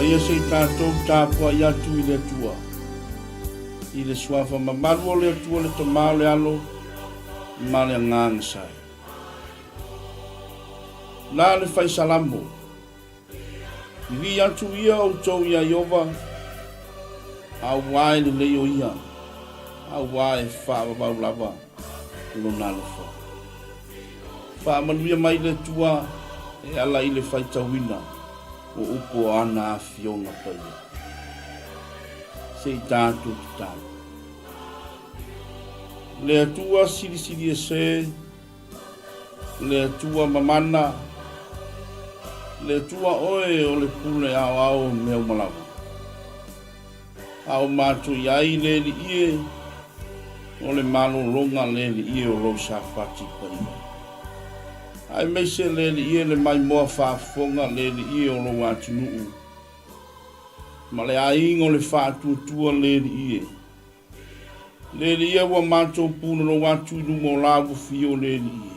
Maia se i tatou tapuai atu i le Atua. I le suafa mamalu o le Atua le Tama o le Alo ma le Agaga Sae. La le fai Salamo. Vivii atu ia outou iā Ieova, auā e lelei o ia, auā e faavavau lava lona alofa. Faamanuia mai le Atua e ala i le faitauina o upu o ana afioga paia. Se i tatou tatalo. Le Atua silisili ese Le Atua mamana, le Atua oe o le pule aoao o mea uma lava. A o matou i ai le Alii e, o le malologa le Alii e o lou safati paia. Aemaise le Alii e le maimoa faafofoga le Alii e o lou atunuu, ma le aiga o le faatuatua le Alii e. Le Alii e ua matou punonou atu i luma o la ua fio le Alii e.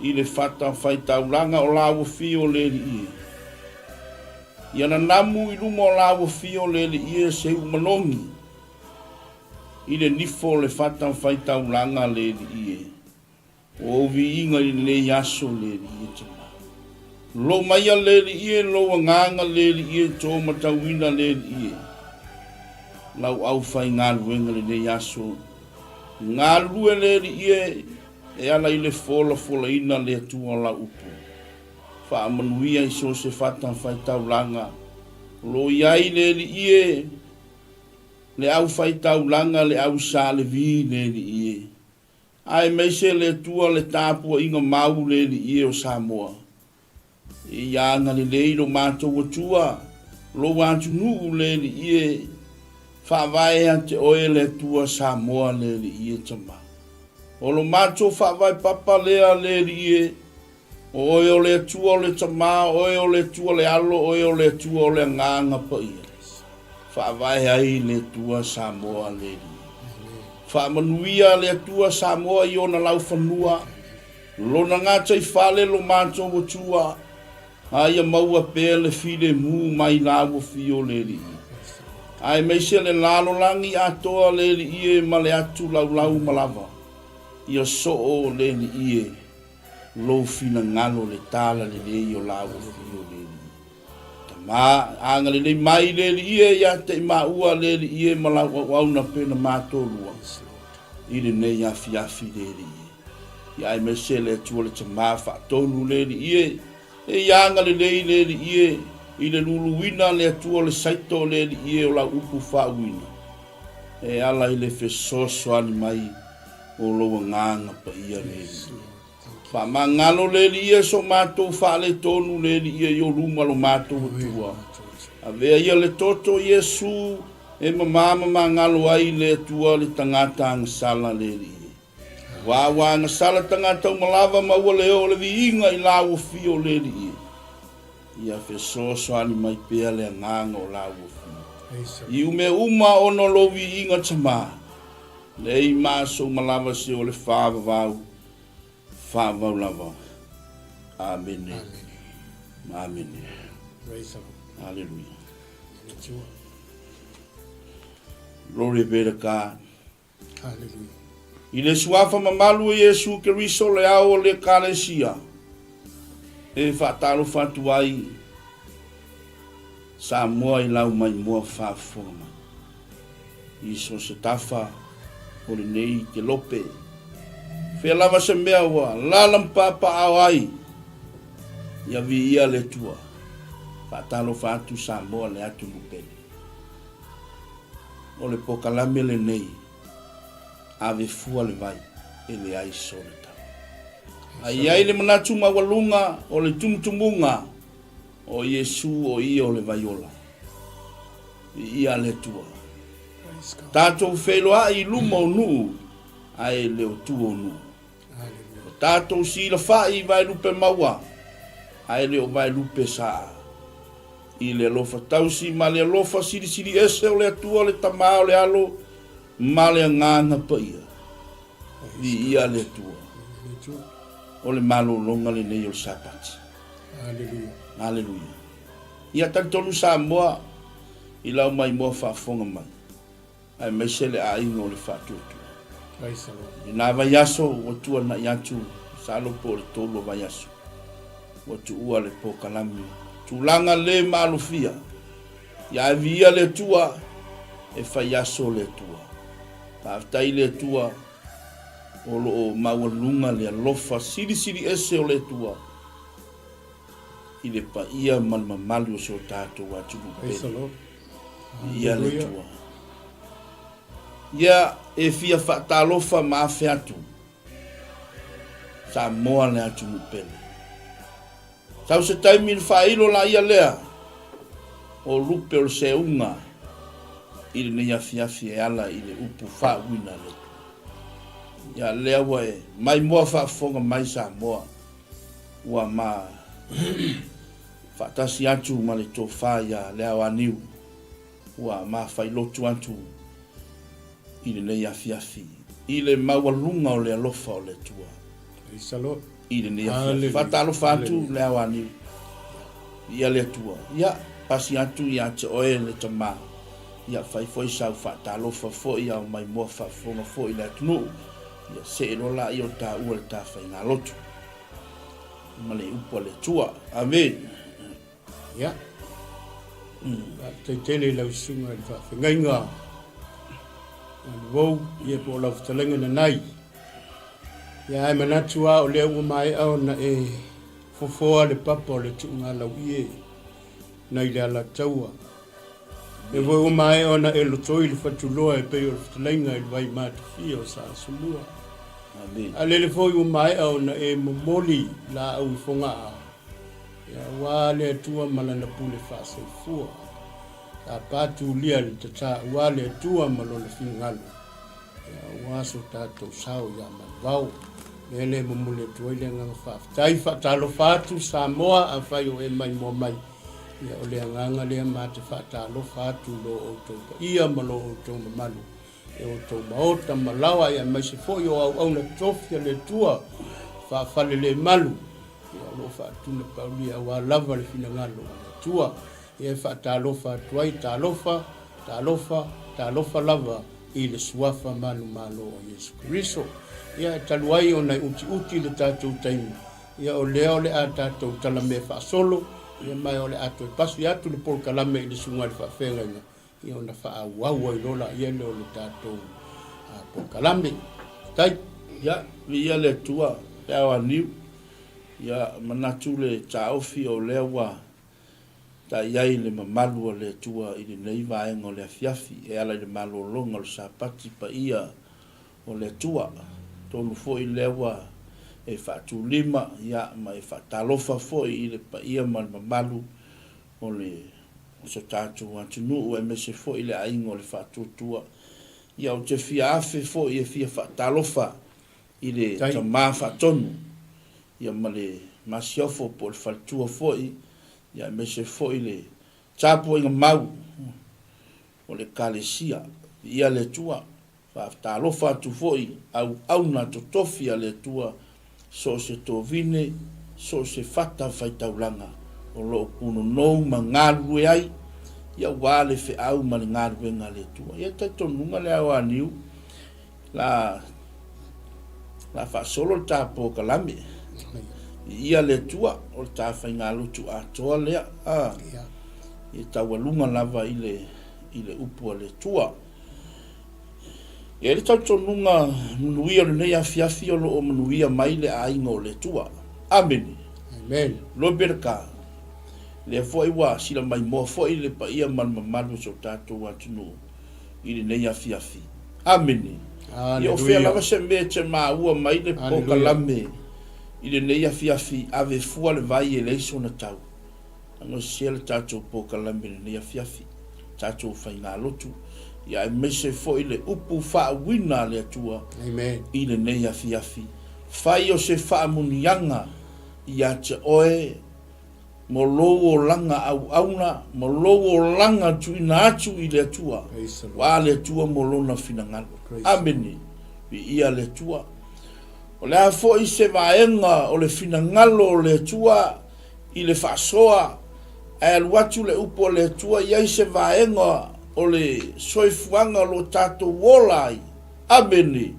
I le fata faitaulaga o la ua fio le Alii e. Ia nanamu i luma o la ua fio le Alii e se iu manogi i le nifo o le fata faitaulaga le Alii e. O ou viiga i lenei aso le Alii e Tama. Lou maia le Alii e lou agaga le Alii e to matauina le Alii e lau aufaigaluega lenei aso galulue le Alii e e ala i le folafolaina le Atua o lau upu. Faamanuia i so o se fatafaitaulaga o lo o i ai le Alii e le aufaitaulaga le au Sa Levi le Alii e. Aemaise le Atua le tapuaiga mau le Alii e o Samoa. E ia agalelei lo matou Atua, lou atunuu le Alii e, faavae ia te oe le Atua Samoa le Alii e Tama. O lo matou faavae papa lea le Alii e, O oe o le Atua o le Tama, o oe o le Atua le Alo, o oe o le Atua o le Agaga Paia. Faavae ai le Atua Samoa le Alii. Faamanuia le Atua Samoa i ona laufanua, lona gataifale lo matou Atua, a ia maua pea le filemu mai laua fio le Alii. Aemaise le lalolagi atoa le Alii e ma le atu laulau ma lava, ia soo le Alii e. Lou finagalo le tala lelei o laua fio le Alii. Tama, agalelei mai le Alii e ia te i maua le Alii e ma lau auauna pe na matou lua i lenei afiafi le Alii e. Ia aemaise le Atua le Tama faatonu le Alii e, e ia agalelei le Alii e i le luluina le Atua o le saito le Alii e o lau upu faauuina e ala i le fesoasoani mai O lou agaga paia le Alii. Faamagalo le Alii e so matou faaletonu le Alii e i o luma lo matou Atua. Avea ia le toto o Iesu e mama ma magalo ai le Atua le tagata agasala le Alii e. Aua ua agasala tagata uma lava ma ua le oo le viiga i la ua fio le Alii e. Ia fesoasoani mai pea le agaga o la ua fio. I ume uma ona o lou viiga tama. Lei maso uma lava se o le faavavau, faavavau lava. Amene. Amene. Hallelujah. Glory be to God. Hallelujah. I le suafa mamalu o Iesu Keriso le ao o le Ekalesia, e faatalofa atu ai Samoa i lau maimoa faafofoga mai. I so se tafa o lenei kelope. Fea lava se mea ua alaala ma papaao ai, ia viia le Atua. Faatalofa atu Samoa le atunuu pele. O le pokalame lenei, ave fua le vai e leai sona tau. A i ai le manatu maualuga o le tumutumuga o Iesu o Ia o le vai ola. Viia a le Atua. Tatou feiloai i luma o nuu, ae le o tua o nuu. O tatou silafai i vaelupe maua, ae le o vaelupe saa. I le alofa tausi ma le alofa silisili ese o le Atua le Tama o le Alo ma le Agaga Paia. Viia a le Atua. O le malologa lenei o le Sapati. Aleluia. Aleluia. Ia talitonu Samoa i lau maimoa faafofoga mai, aemaise le aiga o le faatuatua. I lena vaiaso ua tuanai atu, masalo po o le tolu o vaiaso, ua tuua le pokalame. Tulaga le maalofia, ia ae viia le Atua, e fai aso le Atua. Faafetai i le Atua o lo o maualuga le alofa silisili ese o le Atua i le paia ma le mamalu o si o tatou atunuu pele. Viia le Atua. Ia e fia faatalofa ma afe atu Samoa le atunuu pele. Sau se taimi ona faailo laia lea o lupe o le seuga i lenei afiafi e ala i le upu faauuina a le Atua. Ia lea ua e maimoa faafofoga mai Samoa ua ma faatasi atu ma le tofa ia Leaoaniu ua ma failotu atu i lenei afiafi i le maualuga o le alofa o le Atua. I lenei afiafi. Faatalofa atu Leaoaniu ia le Atua. Ia, pasi atu ia te oe le tama. Ia, fai foi sau faatalofa foi a o maimoa faafofoga foi le atunuu. Ia, see loa laia o taua le ta faigalotu ma le upu a le Atua. Amene. Ia, faafetai tele i lau susuga i le faafegaiga Manuou, ia po o lau fetalaiga Nanai. Ia ae manatu lava o lea ua maea ona e fofoa le papa o le tuugalauie nai le Alataua. Lea foi ua maea ona e lotoi le fatuloa e pei o le fetalaiga i le vai matafia o Sa Asomua. A lele foi ua maea ona e momoli laau i Fogaa Ia aua le Atua ma Lana pule faasoifua. Tapa tulia le tata aua le Atua ma Lona finagalo. Ia aua so tatou sao ia Manuvao. Mea lea e momoli atu ai le agaga faafetai. Faatalofa atu Samoa afai o e maimoa mai. Ia o le agaga lea ma te faatalofa atu i lo outou paia ma lo outou mamalu. E outou maota ma laoa aemaise foi o auauna tofi a le Atua faafalelemalu ia o lo o faatunapaulia aua lava le finagalo o le Atua. Ia e faatalofa atu ai, talofa, talofa, talofa lava i le Suafa manumalo o Iesu Keriso. Ia e talu ai ona e utiuti le tatou taimi, ia o lea o le a tatou talamea faasolo, ia ma o le a toe pasi atu le polokalame i le Susuga i le Faafeagaiga Ia ona faaauau ai loa laia lea o le tatou polokalame. Faafetai. Ia, viia le Atua, pe ao aniu. Ia, manatu le taofi o lea ua ta i ai le mamalu o le Atua i lenei vaega o le afiafi e ala i le malologa o le Sapati paia o le Atua. Atonu foi lea ua e faatulima, ia, ma e faatalofa foi i le paia ma le mamalu o le o so tatou atunuu aemaise foi le aiga o le faatuatua. Ia ou te fia afe foi e fia faatalofa i le Tama Faatonu ia ma le Masiofo po o le Faletua foi ia aemaise foi le tapuaiga mau o le Ekalesia. Viia le Atua. Faatalofa atu foi auauna totofi a le Atua so o se tovine, so o se fata faitaulaga o lo o punonou ma galulue ai, ia aua le feau ma le galuega a le Atua. Ia talitonuga le ao aniu, la, la faasolo le ta polokalame. Viia le Atua, o le ta faigalotu atoa lea, a, ia taualuga lava i le, i le upu a le Atua. E i ai le talitonuga manuia o lenei afiafi o lo o manuia mai le aiga o le Atua. Amene. Amen. Glory be to God. Lea foi ua sila maimoa foi le paia ma le mamalu o si o tatou atunuu i lenei afiafi. Amene. Ia o fea lava se mea e te maua mai le polokalame i lenei afiafi, ave fua le vai e leai sona tau. Aemaise le tatou polokalame i lenei afiafi, tatou faigalotu, ia aemaise foi le upu faauuina a le Atua i lenei afiafi. Fai o se faamuniaga ia te oe mo lou olaga auauna, mo lou olaga tuuina atu i le Atua, ua le Atua mo Lona finagalo. Amene. Viia le Atua. O le a foi se vaega o le finagalo o le Atua i le faasoa? Ae alu atu le upu a le Atua i ai se vaega o le soifuaga o lo tatou ola ai. Amene.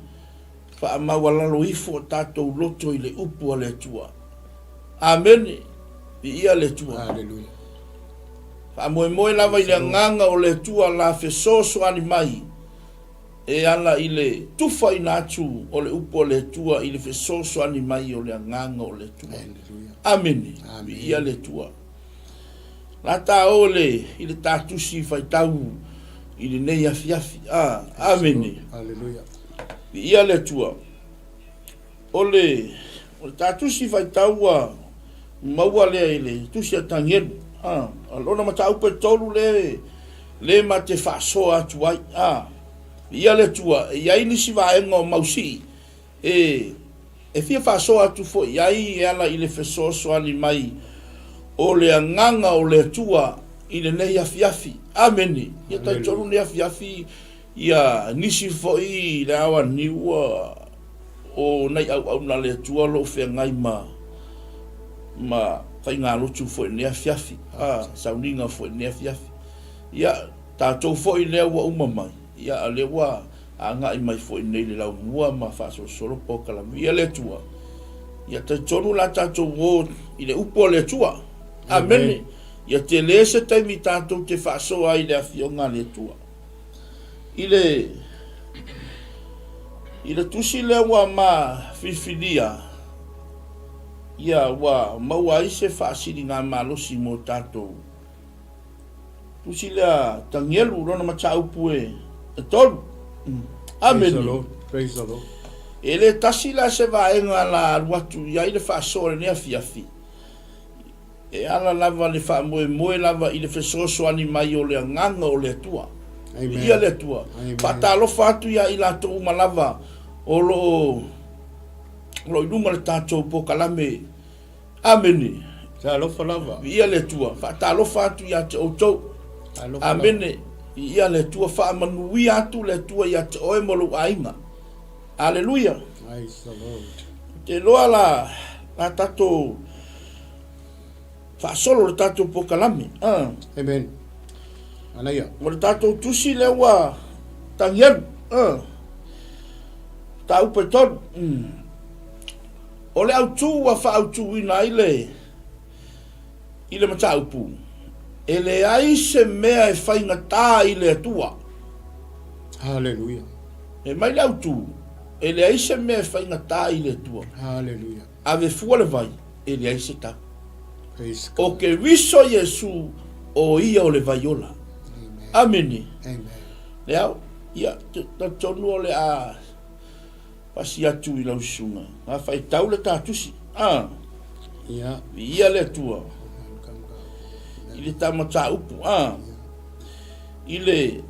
Faamaualalo ifo o tatou loto i le upu a le Atua. Amene. Viia le Atua. Haleluia. Faamoemoe lava i le agaga o le Atua la fesoasoani mai e ala i le tufaina atu o le upu a le Atua i le fesoasoani mai o le agaga o le Atua. Amene. Viia le Atua. La ta o le i le ta tusi faitau i lenei afiafi. Ah, amene. Haleluia. Viia le Atua. O le o le ta tusi faitau ua maua lea i le tusi a Tanielu. Ah, o lona mataupu e tolu le le ma te faasoa atu ai. Ah, viia le Atua, e i ai nisi vaega o mausii e e fia faasoa atu foi i ai e ala i le fesoasoani mai o le agaga o le Atua i lenei afiafi. Amene. Ia talitonu lenei afiafi ia nisi foi i le ao aniu ua o nai auauna a le Atua o lo o feagai ma ma faigalotu foi i lenei afiafi, a, sauniga foi i lenei afiafi. Ia, tatou foi lea ua uma mai, ia, a lea ua agai mai foi nei le laumua ma faasolosolo polokalame. Ia le Atua, ia talitonu la tatou o i le upu a le Atua. Amene. Ia tele se taimi tatou te faasoa ai i le afioga a le Atua. I le i le tusi lea ua ma filifilia, ia ua maua ai se faasiligamalosi mo tatou. Tusi lea Tanielu lona mataupu e tolu. Amene. Praise the Lord. E le tasi la se vaega la alu atu i ai le faasoa i lenei afiafi. E ala lava le faamoemoe lava i le fesoasoani mai o le Agaga o le Atua. Viia le Atua. Faatalofa atu ia i latou uma lava o lo o o lo o i luma o le tatou polokalame. Amene. Talofa lava. Viia le Atua. Faatalofa atu ia te outou. Amene. Viia le Atua. Faamanuia atu le Atua ia te oe ma lou aiga. Aleluia. Praise the Lord. Ou te iloa la, la tatou faasolo le tatou polokalame. Uh. Amen. Anaia. O le tatou tusi lea ua Tanielu. Uh. Taupe tolu. Mm. O le autū ua faautūina ai le i le mataupu, e leai se mea e faigata i le Atua. Haleluia. E mai le autū, e leai se mea e faigata i le Atua. Haleluia. Ave fua le vai, e leai se tau. Praise God. O Keriso Iesu, o ia o le vai ola. Amen. Amene. Amen. Le au, ia, talitonu o le a Pasi atu i lau susuga. A faitau le ta tusi. A. Ia. Viia le Atua. I le ta mataupu. A. I le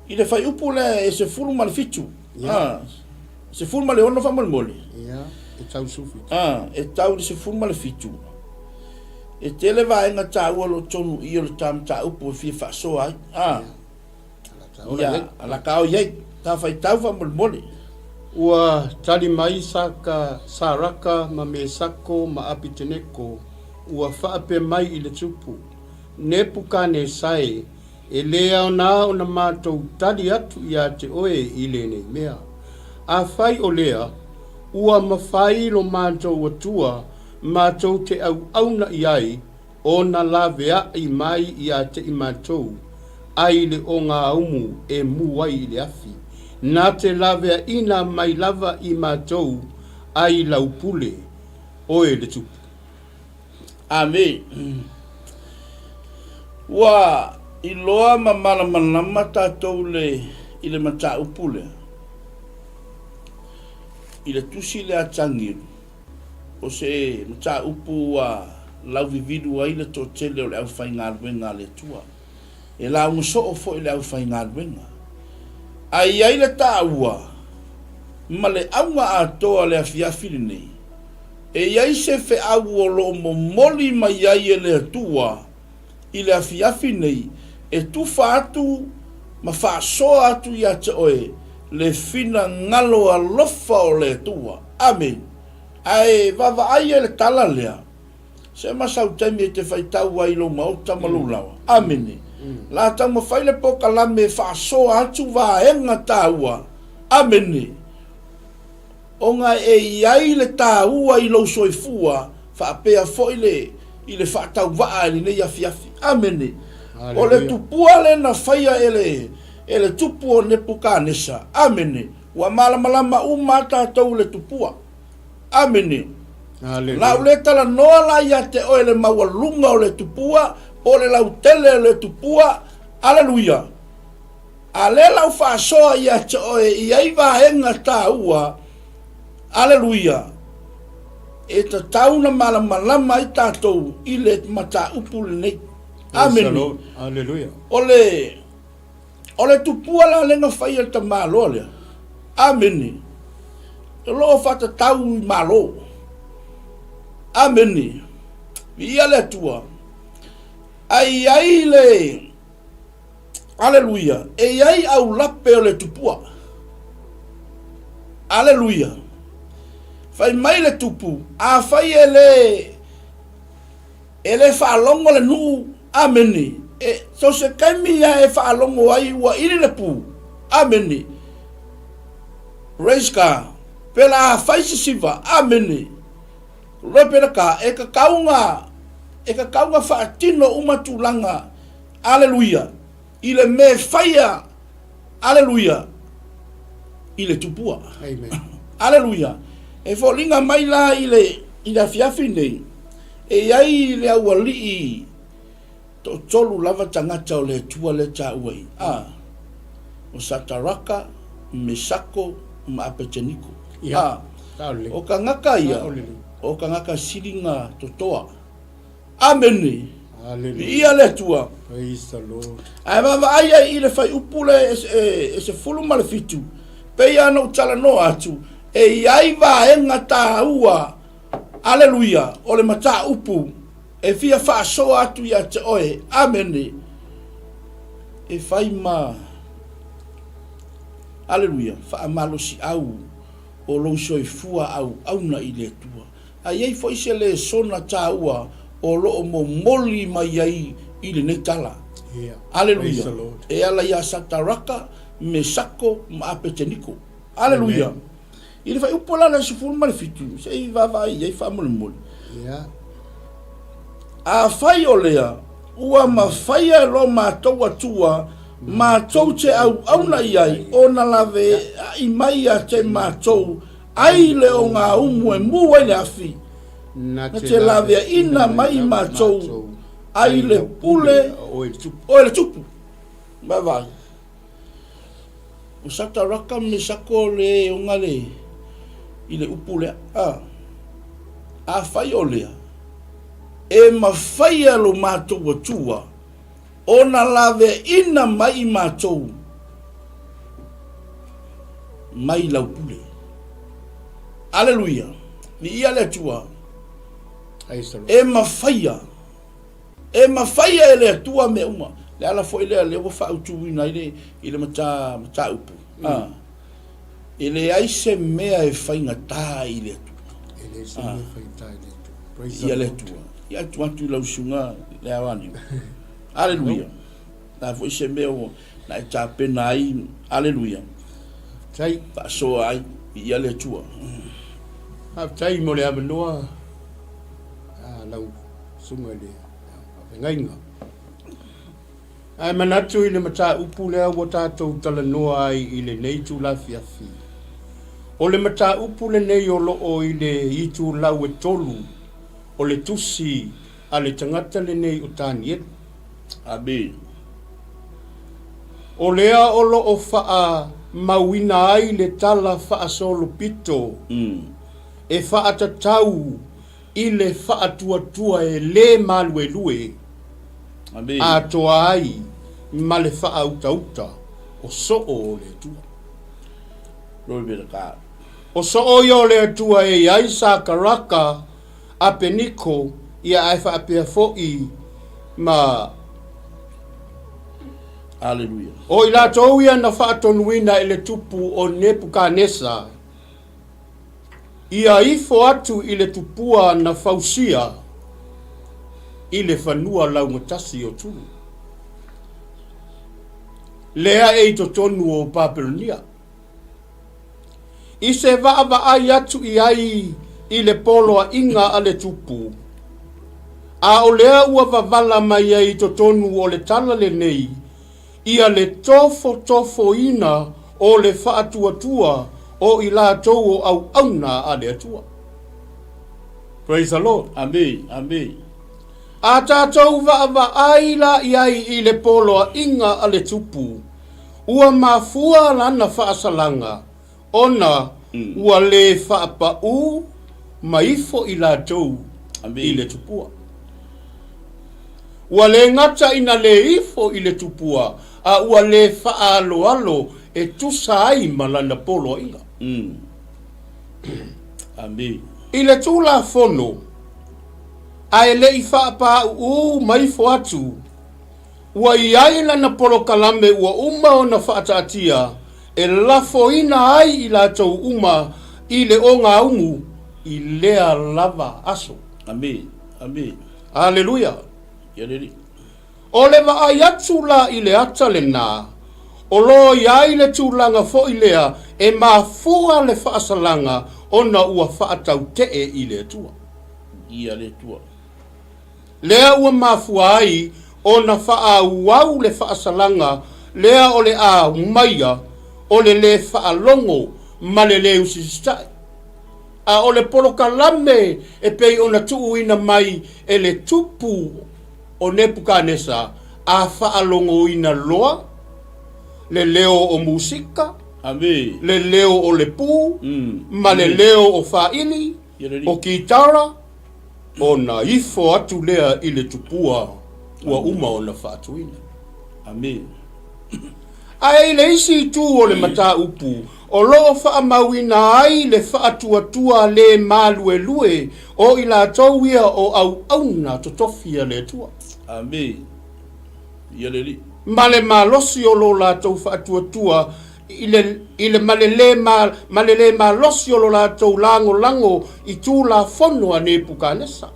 i le fuaiupu lea e 17. Ia. A. 16 faamolemole. Ia, e tau 17. A, e tau i le 17. E tele vaega taua o lo o tonu i o le ta mataupu e fia faasoa ai. A. Ia, alakao i ai, ta faitau faamolemole. Ua tali mai Saka, Saraka ma Mesako ma Apiteneko, ua faapea mai i le tupu, Nepukanesae, e lē aoga ona matou tali atu iā te oe i lenei mea. Afai o lea, ua mafai lo matou Atua matou te auauna i ai, Ona laveaʻi mai iā te i matou, ai le ogāumu e mū ai i le afi. Na te laveaʻina mai lava i matou ai lau pule, oe le Tupu. Amene. Ua iloa ma malamalama tatou le i le mataupu lea, i le tusi lea a Tanielu. O se mataupu ua lauvivilu ai le toatele o le aufaigaluega a le Atua. E lauga soo foi le aufaigaluega. A i ai le taua ma le auga atoa le afiafi lenei, e i ai se feau o lo o momoli mai ai e le Atua i le afiafi nei e tufa atu ma faasoa atu ia te oe le finagalo alofa o le Atua. Amene. Ae vaavaai e le tala lea. Se ma sau taimi e te faitau ai i lou maota ma lou laoa. Amene. La taumafai le polokalame e faasoa atu vaega taua. Amene. Ona e i ai le taua i lou soifua faapea foi le i le faatauvaa i lenei afiafi. Amene. O le tupua lea na faia e le e le tupu o Nepukanesa. Amene. Ua malamalama uma a tatou i le tupua. Amene. La u le talanoa la ia te oe le maualuga o le tupua po o le lautele o le tupua. Aleluia. A lea la u faasoa ia te oe e i ai vaega taua, aleluia, e tatau na malamalama ai tatou i le mataupu lenei. Amene. O le, o le tupua la lea na fai e le tamaloa lea, amene, o lo o faatatau i Malo. Amene. Viia le Atua. Ae i ai le Aleluia! E i ai aulape o le tupua. Aleluia! Fai mai le tupu, afai e le, e le faalogo le nuu, amene, e, so se taimi ia e faalogo ai ua ili le pu, amene. Praise God. Pela afai sisiva, amene. Rebeleka, e tatau na, e tatau na faatino uma tulaga, aleluia, i le mea e faia, aleluia, i le tupua. Amen. Aleluia. E foliga mai la i le, i le afiafi nei, e i ai le aualii Toatolu lava tagata o le Atua lea taua i a, o Sataraka, Mesako ma Apeteniko. A, o tagata ia, o tagata siliga totoa. Amene! Viia le Atua! Ae vaavaai ai i le fuaiupu lea e 17, pei lava ona ou talanoa atu, e i ai vaega taua, aleluia, o le mataupu E fia faasoa atu ia te oe. Amene. E fai ma, aleluia, faamalosiau o lou soifua auauna i le Atua. A i ai foi se lesona taua o lo o momoli mai ai i lenei tala. Aleluia. E ala iā Sataraka, Mesako ma Apeteniko. Aleluia. I le fuaiupu la le 17, se i vaavaai i ai faamolemole. Yeah. Afai o lea, ua mafaia e lo matou Atua matou te auauna i ai, ona laveai mai ia te matou ai le ogaumu e mu ai le afi, na te laveaina mai i matou ai le pule oe le tupu. Vaavaai. O Sataraka Mesako le ona le i le upu lea. A, afai o lea, e mafaia lo matou Atua ona laveaina mai i matou mai lau pule. Aleluia! Viia le Atua. E mafaia. E mafaia e le Atua mea uma. Le ala foi lea lea ua faautuina ai le, i le mata, mataupu. Mm. Ah. E leai se mea e faigata i le Atua. E leai se mea e faigata i le Atua. Praise the Lord. Atua. Ia atu atu i lau susuga le aoaniu. Aleluia. La foi se mea ua na e tapena ai. Aleluia. Faafetai. Faasoa ai i le Atua. Faafetai mo le avanoa a lau Susuga i le Faafeagaiga. Ae manatu i le mataupu lea ua tatou talanoa ai i lenei itula afiafi, o le mataupu lenei o lo o i le itulau e tolu o le tusi a le tagata lenei o Tanielu. Amene. O lea o lo o faamauina ai le tala faasolopito e faatatau i le faatuatua e le maluelue atoa ai ma le faautauta o soo o le Atua. O soo ia o le Atua e i ai Sakaraka, Apeniko, ia ae faapea foi ma Aleluia. O i latou ia na faatonuina e le tupu o Nepukanesa, Ia ifo atu i le tupua na fausia i le fanua laugatasi o Turu, lea e i totonu o Papelonia, i se vaavaai atu i ai i le poloaiga a le tupu, a o lea ua wavala mai ai i totonu o le tala lenei ia le tofotofoina o le faatuatua o i latou o auauna a le Atua. Praise the Lord. Amene, amene. A tatou vaavaai la i ai i le poloaiga a le tupu, ua mafua lana faasalaga ona ua le faapaū ma ifo i latou i le tupua. Ua le gata ina le ifo i le tupua, a ua le faaaloalo e tusa ai ma lana poloaiga. I le Tulafono, a e le i faapāuū ma ifo atu, Ua i ai lana polokalame ua uma ona faataatia e lafoina ai i latou uma i le ogaumu i lea lava aso. Amene. Amene. Aleluia! Ia le Alii. O le vaai atu la i le ata lena, o lo o i ai le tulaga foi lea e mafua le faasalaga ona ua faatautee i le Atua. Ia le Atua. Lea ua mafua ai ona faaauau le faasalaga lea o le a maia o le lē faalogo ma le lē usisita'i. A o le polokalame e pei ona tuuina mai e le tupu o Nepukanesa a faalogoina loa le leo o musika, le leo o le pū, ma le leo o fāili, o kitara, ona ifo atu lea i le tupua ua uma ona faatuina. Amene. Ae i le isi itu o le mataupu, o lo o faamauina ai le faatuatua le maluelue o i latou ia o auauna totofi a le Atua. Amene. Ia le Alii. Ma le malosi o lo latou faatuatua i le, i le ma le lē ma, ma le lē malosi o lo latou lagolago i Tulafono a Nepukanesa.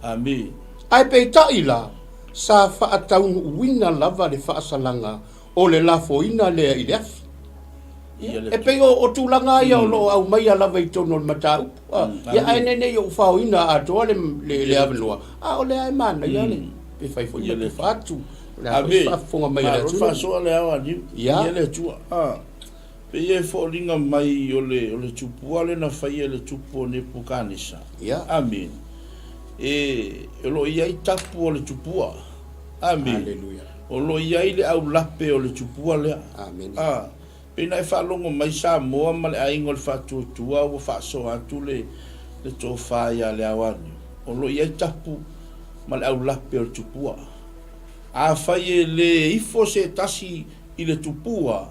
Amene. Ae peitai la, sa faataunuuina lava le faasalaga o le lafoina lea i le afi. Ia, e pei o, o tulaga ia o lo o aumaia lava i totonu o le mataupu. Ia, ae ne, ne i ou faoina atoa le, le, le avanoa, a o lea e manaia le, pe fai foi ma tufa atu. O le a foi se faafofoga mai a le atunuu. Faasoa le ao a Niu. Ia. Le Atua. A. Pei e foliga mai o le, o le tupua lea na faia e le tupu o Nepukanesa. Ia. Amene. E, o lo o i ai tapu o le tupua. Amene. Aleluia. O lo o i ai le aulape o le tupua lea. Amene. A. Pei na e faalogo mai Samoa ma le aiga o le Faatuatua ua faasoa atu le, le tofa ia Leaoaniu. O lo o i ai tapu ma le aulape o le tupua. Afai e le ifo se tasi i le tupua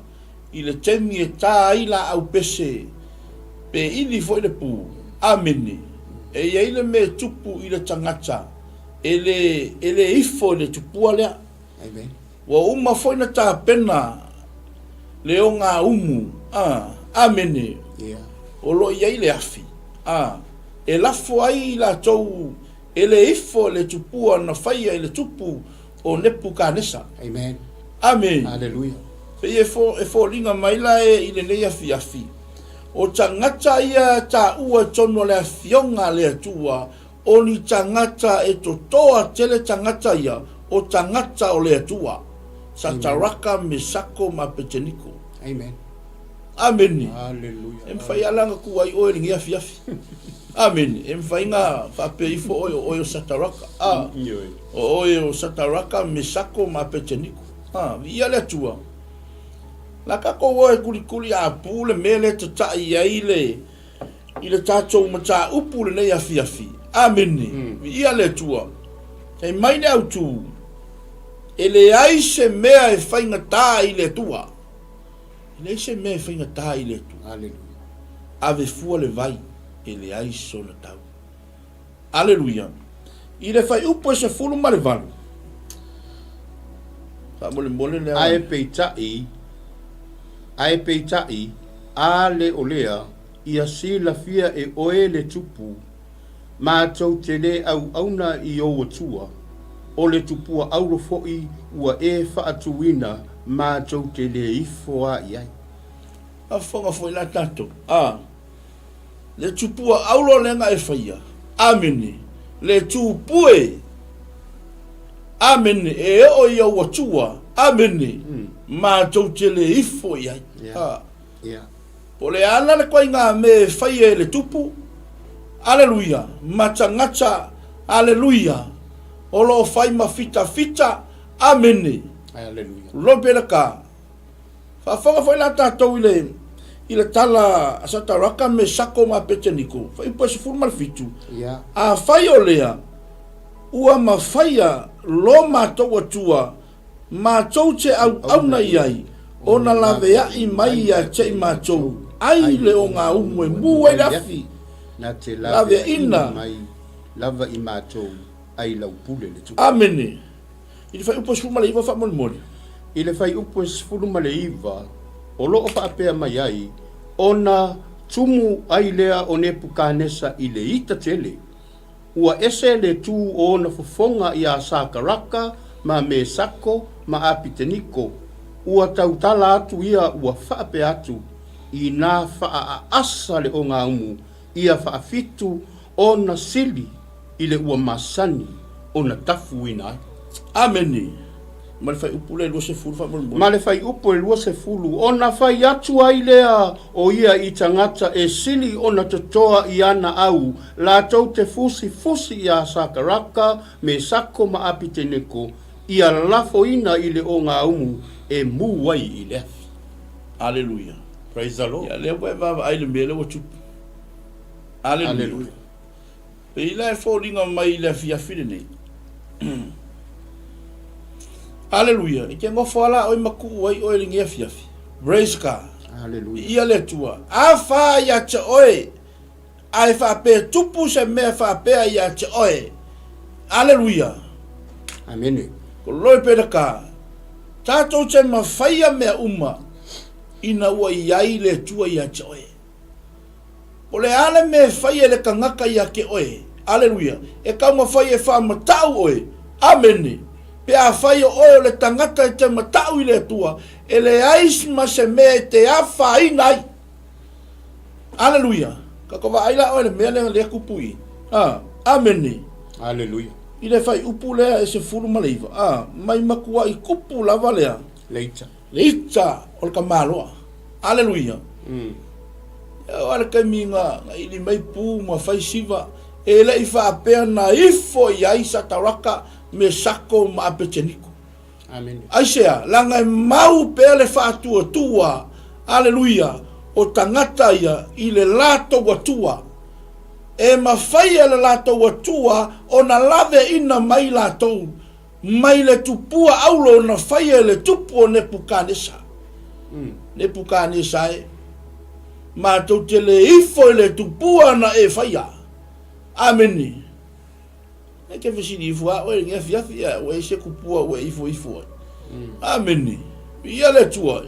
i le taimi e ta ai laau pese pe ili foi le pu, amene, e i ai le mea e tupu i le tagata e le, e le ifo i le tupua lea. Amen. Ua uma foi na tapena le ogaumu, a, amene, yeah. O lo o i ai le afi, a, e lafo ai i latou E le ifo le tupua na faia i le tupu o Nepukanesa. Amen. Amene. Hallelujah. Pei e fo, e foliga mai la e i lenei afiafi, o tagata ia e taua i totonu o le Afioga a le Atua, o ni tagata e totoa tele tagata ia, o tagata o le Atua. Sataraka, Mesako ma Apeteniko. Amen. Amene. Hallelujah. E mafai lava la ona tu ai oe i lenei afiafi. Amene. E mafai ona faapea ifo oe o oe o Sataraka. A, o oe o Sataraka, Mesako ma Apeteniko. A, viia le Atua. La tatou o e kulikuli a pu le mea lea e tatai ai le i le tatou mataupu lenei afiafi. Amene. Viia le Atua. Fai mai le autu, e leai se mea e faigata i le Atua. E leai se mea e faigata i le Atua. Aleluia. Ave fua le vai, e leai sona tau. Aleluia. I le fuaiupu e 18. Faamolemole le Ae peitai, ae peitai, a le o lea, ia silafia e oe le tupu, matou te le auauna i ou Atua. O le tupua auro foi ua e faatuina matou te le ifo a i ai. Faafofoga foi la tatou, a. Le tupua auro lea na e faia. Amene. Le tupue. Amene. E oo i ou atua. Amene. Matou te le ifo i ai. A. Po o le a la le koaiga mea e faia e le tupu? Aleluia! Matagata! Aleluia! O lo o fai ma fitafita. Amene. Aleluia. Lope le ka. Faafofoga foi la tatou i le i le tala a Sataraka, Mesako ma Apeteniko, fuaiupu e 17, Ia. Afai o lea, ua mafaia lo matou Atua, matou te auauna i ai, ona laveai mai ia te i matou, ai le ogaumu e mu ai le afi, Na te laveaina laveaina mai lava i matou, ai lau pule le tupu. Amene. I le fuaiupu e 19 faamolemole. I le fuaiupu e 19, o lo o faapea mai ai, Ona tumu ai lea o Nepukanesa i le ita tele, ua ese le tu o ona fofoga iā Sakaraka ma Mesako ma Apiteniko, ua tautala atu ia ua faapea atu, Inā faaaasa le ogaumu ia faafitu ona sili i le ua masani ona tafuina ai. Amene. Ma le fuaiupu lea e 20 faamolemole. Ma le fuaiupu e 20, ona fai atu ai lea o ia i tagata e sili ona totoa i ana au, latou te fusifusi iā Sakaraka, Mesako ma Apiteneko, ia lafoina i le ogaumu e mū ai i le afi. Aleluia. Praise the Lord. Ia, lea ua e vaavaai i le mea lea ua tupu. Aleluia. Aleluia. Pei la e foliga mai i le afiafi lenei. Aleluia. E te nofo ala oe ma kuu ai oe lenei afiafi. Praise God. Aleluia. Ia le Atua. A fa ia te oe, a e faapea tupu se mea faapea ia te oe. Aleluia. Amene. Ko loi pe ka. Tatou te mafaia mea uma ina ua iai le Atua ia te oe. O le a le mea e fai e le tagata ia te oe? Aleluia! E taumafai e faamatau oe. Amene! Pe afai o oe o le tagata e te matau i le Atua, e leai ma se mea e te afaina ai. Aleluia! Tatou vaai la oe i le mea lea lea tupu i. A, amene! Aleluia! I le fuaiupu lea e 19, a, mai matuai tupu lava lea. Le ita. Le ita o le tamaloa. Aleluia. E oo lava le taimi na ili mai pu ma fai siva, e le i faapea na ifo i ai Sataraka, Mesako ma Apeteniko. Amene. Aisea? Leaga e mau pea le faatuatua, aleluia, o tagata ia i le latou Atua. E mafai e le latou Atua ona laveaina mai latou Mai le tupua auro na faia e le tupu o Nepukanesa. Nepukanesa e, matou te le ifo i le tupua na e faia. Amene. E te fesili ifo a oe i lenei afiafi, a ua i se tupua ua e ifo ifo ai. Amene. Viia le Atua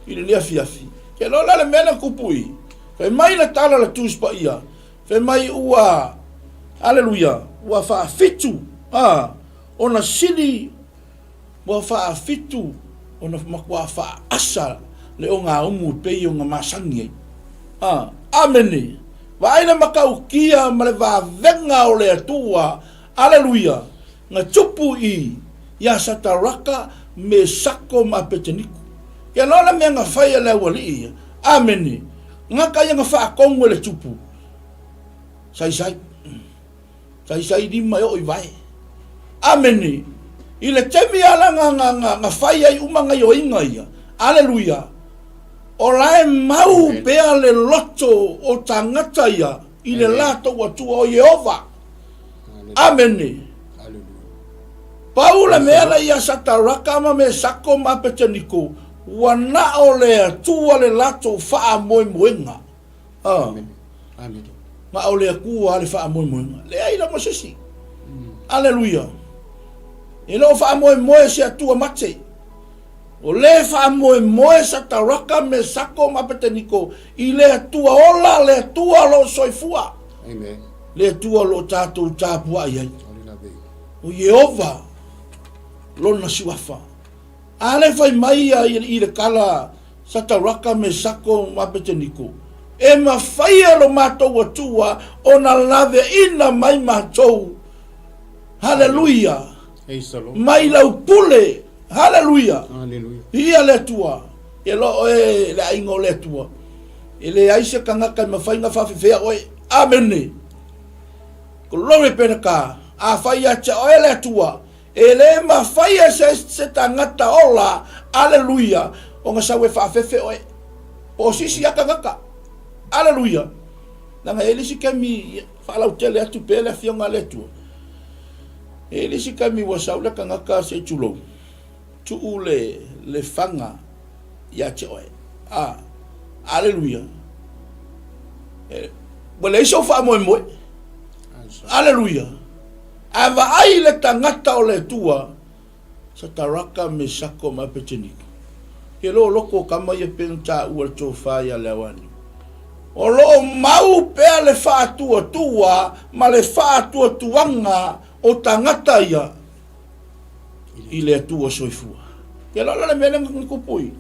i lenei afiafi. Ke loa la le mea na tupu i. Fai mai le tala a le Tusi Paia, Fai mai ua, aleluia, ua faafitu, a, ona sili, ua faafitu ona matua faaasa le ogaumu e pei ona masani ai. A, amene! Vaai le matautia ma le vavega o le Atua, aleluia, na tupu i ia Sataraka, Mesako ma Apeteniko. Ia loa le mea na fai e le aualii ia, amene, gata ia na faatonu e le tupu, Saisai. Saisai lima e oo i vae. Amene. I le taimi ala na, na, na, na fai ai uma gaioiga ia. Aleluia. O la e mau pea le loto o tagata ia i le latou Atua o Ieova. Amene. Pau le mea la ia Sataraka ma Mesako ma Apeteniko, ua na o le Atua le latou faamoemoega. Ah. Amene. Ma o le Atua le faamoemoega. Leai lava se isi. Aleluia. E le o faamoemoe se Atua mate. O le faamoemoe Sataraka, Mesako ma Apeteniko i le Atua ola, le Atua o lo o soifua. Amen. Le Atua o lo o tatou tapuai ai. O Ieova. Lona Suafa. A lea fai mai ia i le kala Sataraka, Mesako ma Apeteniko, E mafai e lo matou Atua ona laveaina mai matou, Haleluia, mai lau pule, Haleluia, Viia le Atua, E loa oe le aiga o le Atua, e leai se tagata e mafai ona faafefea oe. Amene. Glory be to God. Afai ia te oe le Atua, E le mafai e se se tagata ola, aleluia, ona sau e faafefe oe. Po o sisi a tagata. Aleluia. Leaga e i ai le isi taimi faalautele atu pea le Afioga a le Atua. E i ai le isi taimi ua sau le tagata se i tulou, tuu le, le faga ia te oe. A, aleluia. E, ua leai sou faamoemoe. Aleluia. A vaai le tagata o le Atua, Sataraka, Mesako ma Apeteniko, ke lo loko o kama ia pei ona taua le tofa ia Leauani. O lo o mau pea le faatuatua ma le faatuatuaga o tagata ia i le Atua soifua. Ke lo la le mea lea na tupu i,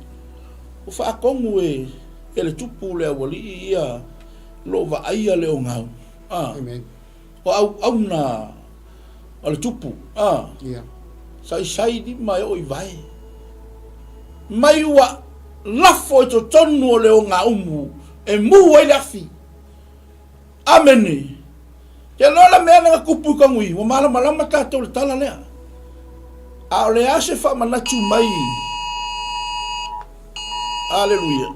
ua faatonu e le tupu le aualii ia lo o vaaia le ogau. A. Amen. O auauna a le tupu, a. Ia. Saisai lima e oo i vae. Mai ua lafo i totonu o le ogaumu e mu ai le afi. Amene. Ke loa la mea na tupu i Kagui, ua malamalama tatou i le tala lea. A o le a se faamanatu mai. Aleluia.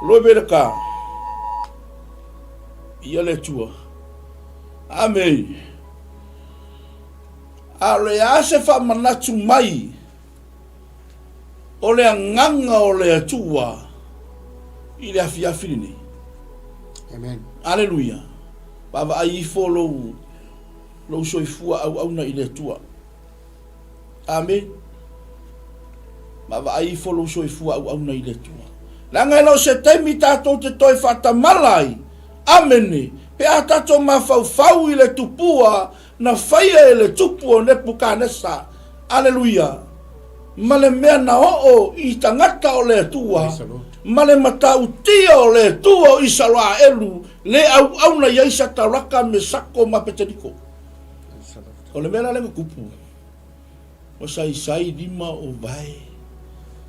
Glory be to God. Ia le Atua. Amene. A o le a se faamanatu mai o le agaga o le Atua i le afiafi lenei. Amen. Aleluia. Vaavaai ifo lou, lou soifua auauna i le Atua. Amene. Vaavaai ifo lou soifua auauna i le Atua. Leaga e le o se taimi tatou te toe faatamala ai. Amene. Pe a tatou mafaufau i le tupua na faia e le tupu o Nepukanesa, aleluia, ma le mea na oo i tagata o le Atua, ma le matautia o le Atua o Isaraelu, le auauna i ai Sataraka, Mesako ma Apeteniko. O le mea la lea na tupu, ua saisai lima o vae,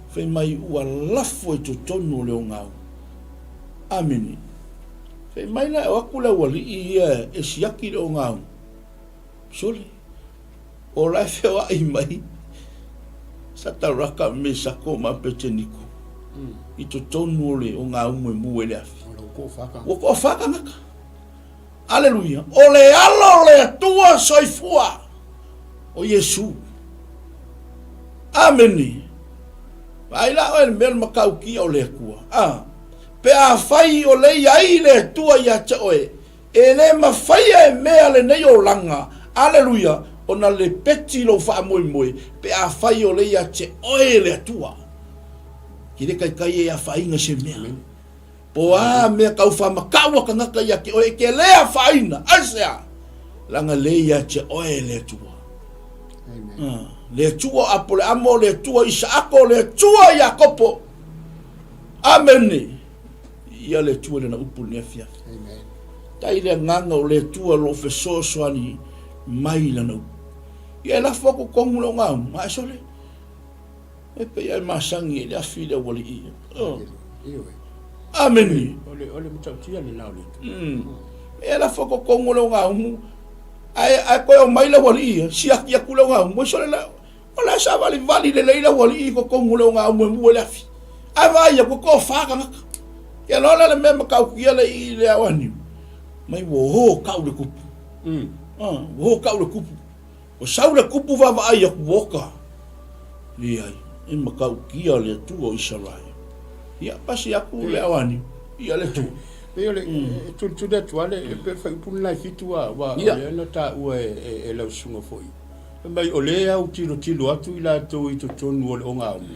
fai mai ua lafo i totonu o le ogau. Amene. Fai mai la e o atu le aualii ia e siaki le ogau. Sole, o la e feoai mai Sataraka, Mesako ma Apeteniko i totonu o le ogaumu e mu ai le afi. Ua toafa tagata. Aleluia! O le Alo o le Atua soifua, o Iesu. Amene. Vaai la oe i le mea o le matautia o le Atua. A, pe afai o le i ai le Atua ia te oe, e le mafaia e mea lenei olaga, aleluia, ona lepeti lou faamoemoe, pe afai o le ia te oe le Atua. Ki le taitai e afaina i se mea. Po o a mea tau faamatau a tagata ia te oe, e te le afaina. Aisea? Leaga le ia te oe le Atua. Amen. Le Atua o Apoleamo, le Atua o Isaako, le Atua o Iakopo. Amene. Ia le Atua i lana upu i lenei afiafi. Amen. Tai le agaga o le Atua o lo o fesoasoani mai i lana upu. Ia e lafo atu tonu le ogaumu, ae sole. E pei lava e masani ai le afi i le aualii ia. Oh. Amene. O le, o le matautia lena o le Atua. Mm. E lafo totonu o le ogaumu, ae, ae toe omai le aualii ia, siaki atu le ogaumu, ai sole la, o la e savalivali lelei le aualii i totonu o le ogaumu e mu ai le afi. Ae vaai atu, e toafa tagata. Ia loa la le mea matautia le i le ao aniu, mai ua o kau le kupu. Mm. Ah, ua o kau le kupu. Ua sau le kupu vaavaai aku ua oka. Leai, e matautia le Atua o Isaraele. Ia, pasi aku le aoani, ia le Atua. Pei o le, e tulituli atu lava le, pei o le faaiupu lena e fitu a, aua o lea na taua e lau susuga foi. Fai mai, o lea e autilotilo atu i latou i totonu o le ogaumu,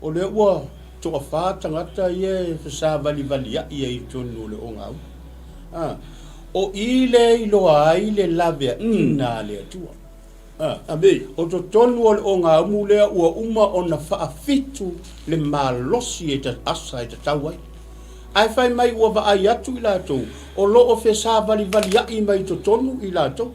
o lea ua toafa tagata ia e fesavalivaliai ai i totonu o le ogaumu. A. O i lea e iloa ai le laveaiina a le Atua. Amene. O totonu o le ogaumu lea ua uma ona faafitu le malosi e asa e tatau ai. Ae fai mai ua vaai atu i latou o lo o fesavalivaliai mai totonu i latou.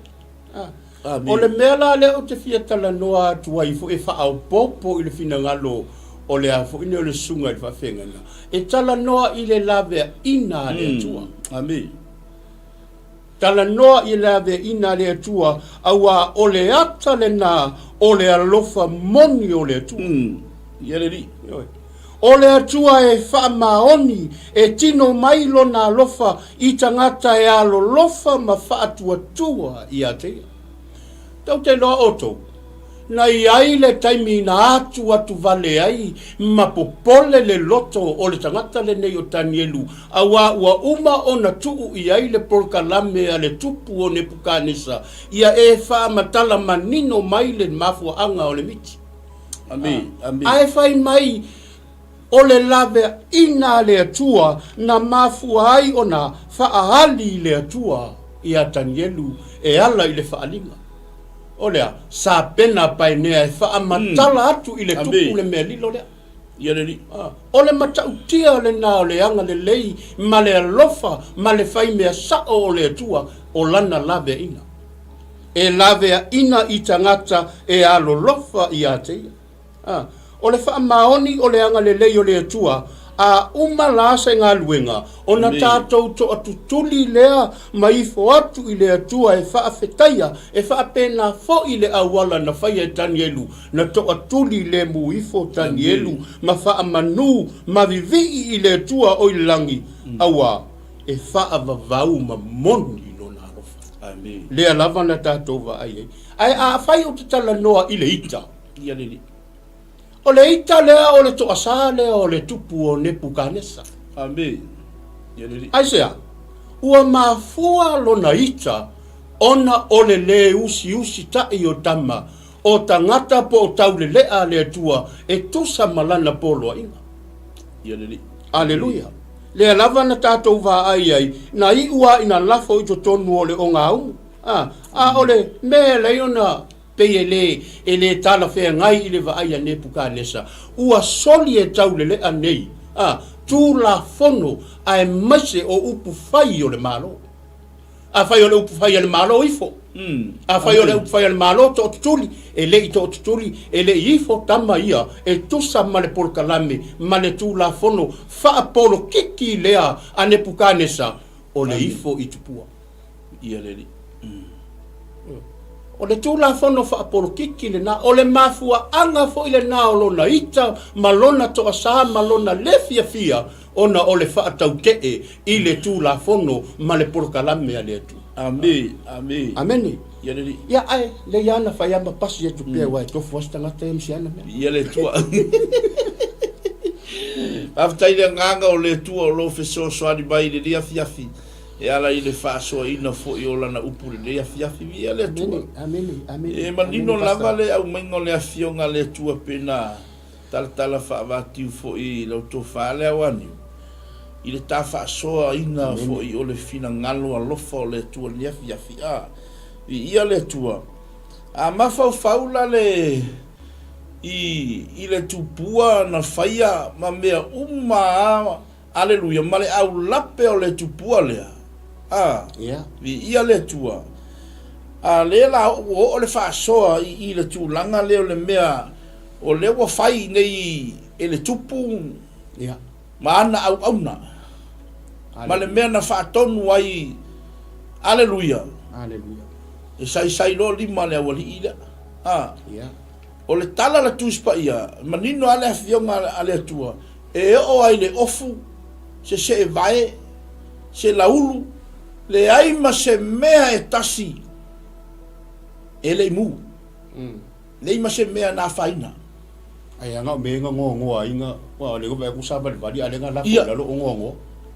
O le mea la lea ou te fia talanoa atu ai foi e faaopoopo i le finagalo o le a foi nei o le susuga i le faafeagaiga, e talanoa i le laveaiina a le Atua. Amene. Talanoa i le laveaiina a le Atua, auā o le ata lena o le alofa moni o le Atua. Ia le Alii. Ioe. O le Atua e faamaoni, e tino mai Lona alofa i tagata e alolofa ma faatuatua ia te Ia. Tou te iloa outou, na i ai le taimi na atuatuvale ai ma popole le loto o le tagata lenei o Tanielu, auā ua uma ona tuu i ai le polokalame a le tupu o Nepukanesa, ia e faamatala manino mai le mafuaaga o le miti. Ae fai mai, O le laveaiina a le Atua na mafua ai ona faaali i le Atua ia Tanielu e ala i le faaaliga. O le a? Sapena paenea e faamatala atu i le tupu le mea lilo lea. O le matautia lena o le agalelei ma le alofa ma le faimea sao o le Atua o lana laveaiina. E laveaiina i tagata e alolofa ia te ia. A, o le faamaoni o le agalelei o le Atua, a uma la se galuega, ona tatou toatutuli lea ma ifo atu i le Atua e faafetaia, e faapena foi le auala na faia e Tanielu, na toatuli lemu ifo Tanielu ma faamanu ma vivii i le Atua o i le lagi, auā e faavavau ma moni Lona alofa. Lea lava na tatou vaai ai. Ae afai ou te talanoa i le ita, Ia le Alii. O le ita lea o le toasā lea o le tupu o Nepukanesa. Amene. Ia le Alii. Aisea? Ua mafua lona ita ona o le lē usiusitaʻi o tama o tagata po o tauleleʻa a le Atua e tusa ma lana poloaiga. Ia le Alii. Aleluia! Lea lava na tatou vaai ai, na iu lava ina lafo i totonu o le ogaumu. A, a o le mea e alai ona Pei e lē, e lē talafeagai i le vaai a Nepukanesa, ua soli e tauleleʻa nei, a, Tulafono aemaise o upu fai o le Malo. Afai o le upu fai a le Malo, ifo. Afai o le upu fai a le Malo, tootutuli. E le i tootutuli, e le i ifo tama ia e tusa ma le polokalame ma le Tulafono faapolokiki lea a Nepukanesa, o le ifo i tupua. Ia le Alii. O le Tulafono faapolokiki lena, o le mafuaaga foi lena o lona ita ma lona toasā ma lona le fiafia ona o le faatautee i le Tulafono ma le polokalame a le Atua. Amene, amene. Amene. Ia le Alii. Ia, ae lei lava na fai a ma pasi atu pea aua e tofu lava se tagata ia ma si ana mea. Ia le Atua. Faafetai i le agaga o le Atua o lo o fesoasoani mai i lenei afiafi. E ala i le faasoaina foi o Lana upu i lenei afiafi. Viia le Atua. E manino lava le aumaiga o le Afioga a le Atua pei ona talatala faavatiu foi i lau tofa le Aoaniu, i le ta faasoaina foi o le finagalo alofa o le Atua i lenei afiafi. A, viia le Atua. A mafaufau la le i, i le tupua na faia ma mea uma a Aleluia, ma le aulape o le tupua lea. A, Ia. Viia le Atua. A lea la ua oo le faasoa i i le tulaga lea o le mea o lea ua fai nei e le tupu Ia. ma ana auauna, ma le mea na faatonu ai. Aleluia. Aleluia. E saisai loa lima le aualii lea. A. Ia. O le tala a le Tusi Paia, manino lava le Afioga a le Atua, e oo ai le ofu, se seevae, se laulu, leai ma se mea e tasi e le i mu. Leai ma se mea na afaina. Ai a na o mea na goagoa ai na, ua le vaai atu savalivali a le na lafo i lalo o goagoa.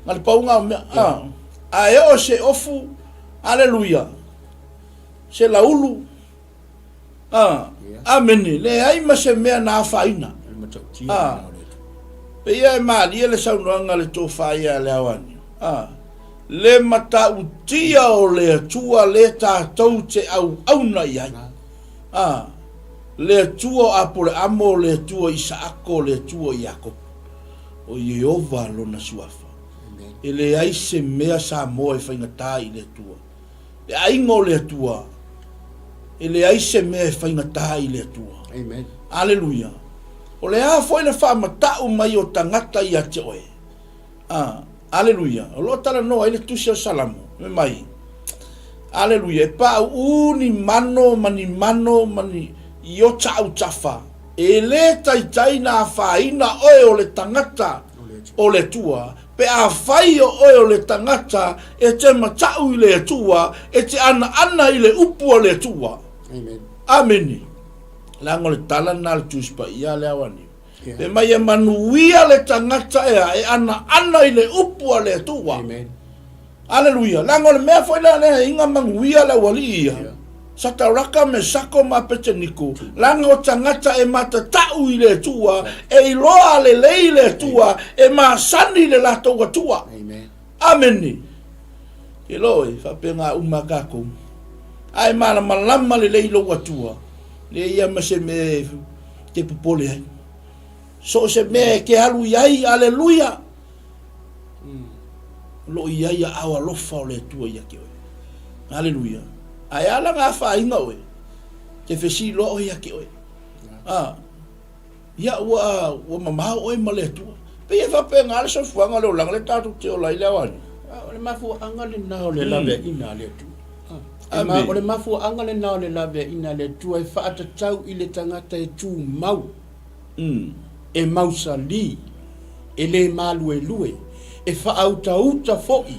Na le pauga o mea, a, a e oo se ofu, aleluia, se laulu, A, Amene, leai ma se mea na afaina. A, pei ia e malie le saunoaga a le tofa ia a Leaoani. A, Le matautia o le Atua lea tatou te auauna i ai. A, le Atua o Apoleamo, le Atua o Isaako, le Atua o Iakopo. O Ieova lona suafa. E leai se mea Samoa e faigata i le Atua. Le aiga o le Atua, e leai se mea e faigata i le Atua. Amen. Aleluia. O le a foi le faamatau mai o tagata ia te oe? A, Aleluia. O lo o talanoa ai le Tusi o Salamo, fai mai, Aleluia, e pauu ni mano ma ni mano ma ni iota autafa, e le taitai na afaina oe o le tagata o le Atua, pe afai o oe o le tagata e te matau i le Atua, e te anaana i le upu a le Atua. Amen. Amene. Leaga o le tala lena a le Tusi Paia a le Ao Aniu. Fai mai e manuia le tagata ea e anaana i le upu a le Atua. Amen. Aleluia. Leaga o le mea foi lea lea inga manuia le aualii ia. Yeah. Sataraka, Mesako ma Apeteniko, leaga o tagata e matatau i le Atua, e iloa lelei le Atua, e masani le latou Atua. Amen. Amene. Ke loa e faapena uma tatou. A e malamalama lelei lou Atua, leai ia ma se mea e te popole ai. So o se mea e te alu i ai, aleluia, o lo o i ai aao alofa o le Atua ia te oe. Aleluia. Ae a la na afaina oe, te fesiloa oe ia te oe. A, ia ua, ua mamao oe ma le Atua. Pei e faapena le soifuaga o le olaga lea tatou te ola ai le ao ane. O le mafuaaga lena o le laveaiina a le Atua. O le mafuaaga lena o le laveaiina a le Atua e faatatau i le tagata e tumau, e mausali, e le maluelue, e faautauta foi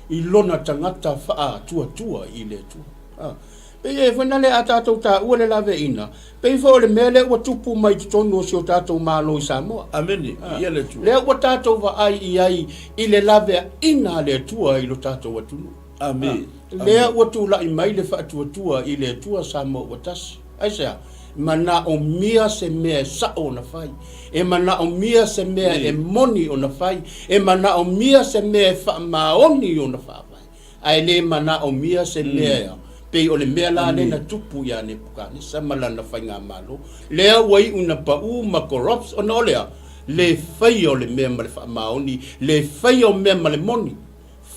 i lona tagata faatuatua i le Atua. Pei e foi lea a tatou taua le laveaiina, pei foi o le mea lea ua tupu mai i totonu o si o tatou Malo i Samoa. Amene. Viia le Atua. Lea ua tatou vaai i ai i le laveaiina a le Atua i lo tatou atunuu. Amene. Lea ua tulai mai le faatuatua i le Atua Samoa ua tasi. Aisea? E manaomia se mea e sao ona fai. E manaomia se mea e moni ona fai. E manaomia se mea e faamaoni ona faavae. Ae le manaomia se mea pei o le mea la lea na tupu ia Nepukanesa ma lana faigamalo. Lea ua iu ina pau ma corrupts ona o le a? Le faia o le mea ma le faamaoni, le faia o mea ma le moni.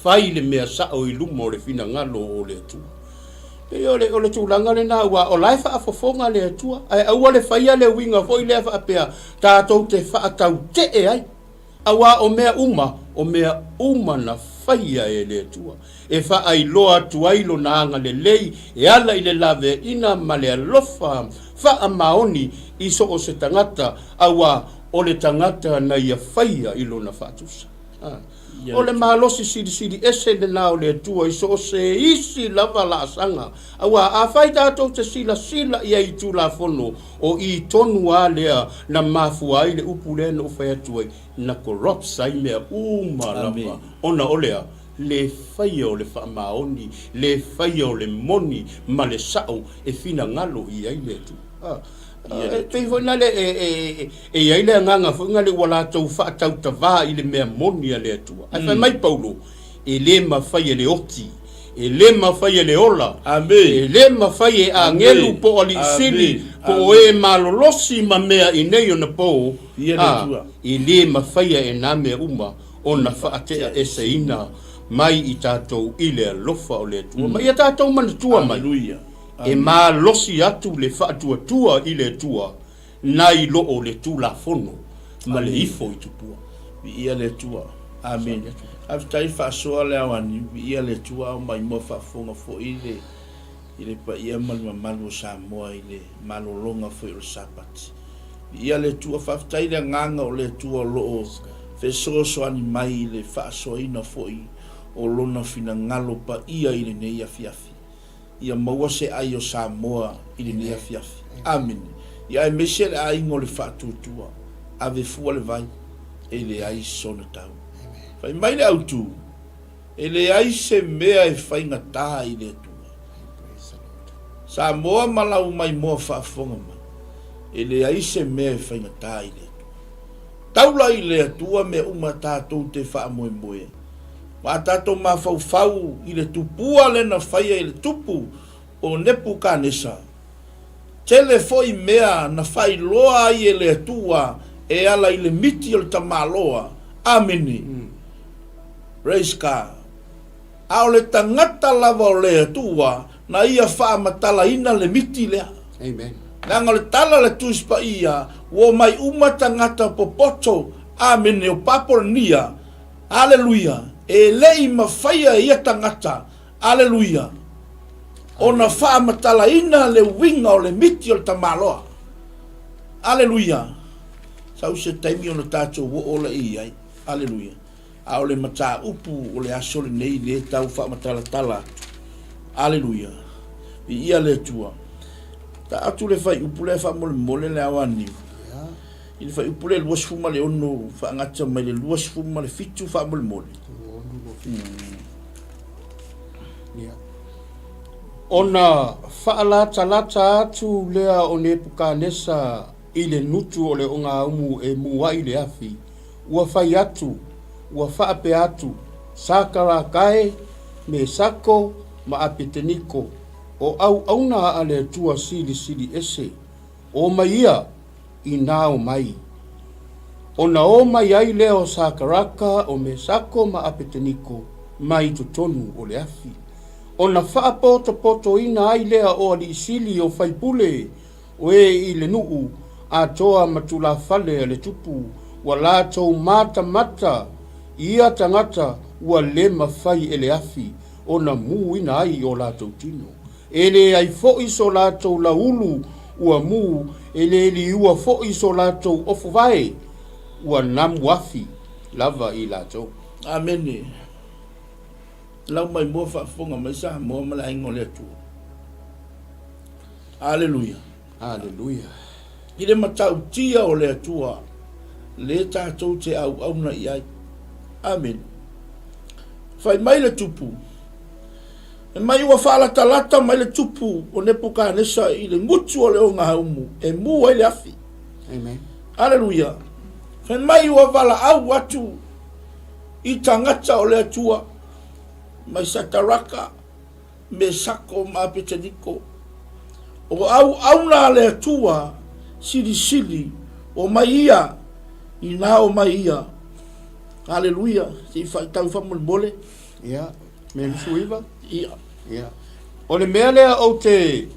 Fai le mea sao i luma o le finagalo o le Atua. Pei o le, o le tulaga lena aua o la e faafofoga le Atua, ae aua le faia le uiga foi lea faapea tatou te faatautee ai. Aua o mea uma, o mea uma na faia e le Atua, e faailoa atu ai Lona agalelei e ala i le laveaiina ma le alofa faamaoni i so o se tagata, aua o le tagata na Ia faia i Lona faatusa. O le malosi silisili ese lena o le Atua i so o se isi lava laasaga, aua afai tatou te silasila i ai i Tulafono, o i tonu a lea na mafua ai le upu lea na ou fai atu ai, na corrupts ai mea uma lava, ona o le a? Le faia o le faamaoni, le faia o le moni ma le sao e finagalo i ai le Atua. E pei foi lale e i ai le agaga foi lale ua latou faatautavā i le mea moni a le Atua. Ae fai mai Paulo, e le mafai e le oti, e le mafai e le ola, e le mafai e agelu po o alii sili, po o e malolosi ma mea i nei ona po, a e le mafaia e nā mea uma ona faateaeseina mai i tatou i le alofa o le Atua. Ma ia tatou manatua mai. E malosi atu le faatuatua i le Atua nai lo o le Tulafono ma le ifo i tupua. Viia le Atua. Amene. Faafetai faasoa le ao aniu. Viia le Atua ao maimoa faafofoga foi i le i le paia ma le mamalu o Samoa i le malologa foi o le Sapati. Viia le Atua. Faafetai le agaga o le Atua o lo o fesoasoani mai i le faasoaina foi o Lona finagalo paia i lenei afiafi. Ia maua se ai o Samoa i lenei afiafi. Amene. Ia aemaise le aiga o le faatuatua, ave fua le vai, e leai sona tau. Fai mai le autu, e leai se mea e faigata i le Atua. Samoa ma lau maimoa faafofoga mai, e leai se mea e faigata i le Atua. Taula i le Atua mea uma tatou te faamoemoe. Ma a tatou mafaufau i le tupua lea na faia i le tupu o Nepukanesa, tele foi mea na faailoa ai e le Atua e ala i le miti o le tamaloa. Amene. Praise God. A o le tagata lava o le Atua na ia faamatalaina le miti lea. Amen. Leaga o le tala a le Tusi Paia, ua omai uma tagata popoto, amene, o Papolonia, aleluia, e le i mafaia e ia tagata, aleluia, ona faamatalaina le uiga o le miti o le tamaloa. Aleluia. Sau se taimi ona tatou oo lea i ai. Aleluia. A o le mataupu o le aso lenei lea tau faamatalatala atu. Aleluia. Viia le Atua. Ta atu le fuaiupu lea faamolemole le ao aniu. I le fuaiupu lea 26 faagata mai le 27 faamolemole. Ia. Ona faalatalata atu lea o Nepukanesa i le gutu o le ogaumu e mu ai le afi, Ua fai atu, ua faapea atu, Sakaraka e, Mesako ma Apeteniko, o auauna a le Atua Silisili Ese, o mai ia, inā o mai. Ona o mai ai lea o Sakaraka, o Mesako ma Apeteniko mai totonu o le afi. Ona faapotopotoina ai lea o alii sili o faipule O e i le nuu atoa ma tulafale a le tupu, ua latou matamata i ia tagata ua le mafai e le afi ona muina ai i o latou tino. E leai foi so latou laulu ua mu, e le liua foi so latou ofuvae ua namu afi lava i latou. Amene. Lau mai mua faafofoga mai Samoa ma le Aiga o le Atua. Aleluia. Aleluia. I le matautia o le Atua, le tatou te auauna i ai. Amene. Fai mai le tupu, Fai mai ua faalatalata mai le tupu o Nepukanesa i le gutu o le ogaumu e mu ai le afi. Amen. Aleluia. Fai mai ua valaau atu i tagata o le Atua mai Sataraka, Mesako ma Apeteniko. O auauna a le Atua silisili, o mai ia, inā o mai ia. Aleluia, se i faitau faamolemole. Ia, me 29? Ia. Ia. O le mea lea ou te,